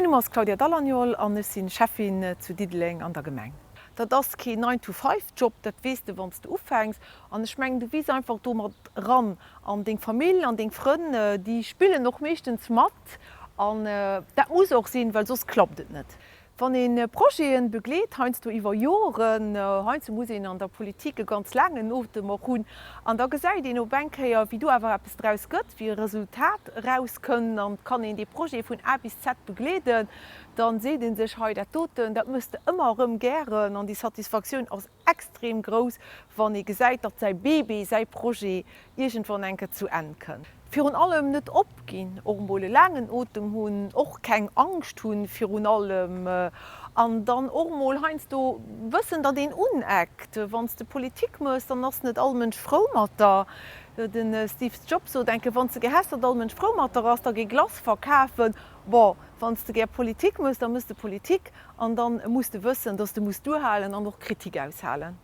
Mäin Numm ass Claudia Dall'Agnol an ech sinn Schäffin zu Diddeleng an der Gemeng. Dat ass keen Nine to Five Job, dat weess de wann s de ufänks. An ech mengen du wiiss einfach do mat eran. An deng Famill an deng Frënn déi spillen och meeschtens mat an dat muss och sinn, well soss klappt et net. Wann ee Projeten begleet, heiansdo iwwer Joren, heiansdo muss een an der Politik e ganz laangen Otem och hunn, an da gesäit een op eng Kéier, wéi do awer eppes draus gëtt, wéi e Resultat erauskënn an et kann een dee Projet vun A bis Z begleeden, da seet ee sech, hei dat doten, dat méchs de ëmmer erëm gären an déi Satisfaktioun ass extrem grouss, wann ee gesäit, datt säi Bébé, säi Projet iergendwann eng Kéier zu Enn kënnt. Virun allem net opginn, och emol e laangen Otem hunn, och keng Angscht hunn virun allem an dann och emol heiansdo wëssen, datt een uneckt. Wann s de Politik méchs, dann ass net all Mënsch frou mat der. De Steve Jobs sot eng Kéier, Wann s de gär häss, datt all Mënsch frou mat der ass, da géi Glace verkafen. Bon, wann s de gär Politik méchs, da méchs de Politik an dann muss de wëssen, datt s de muss duerhalen an och Kritik aushalen.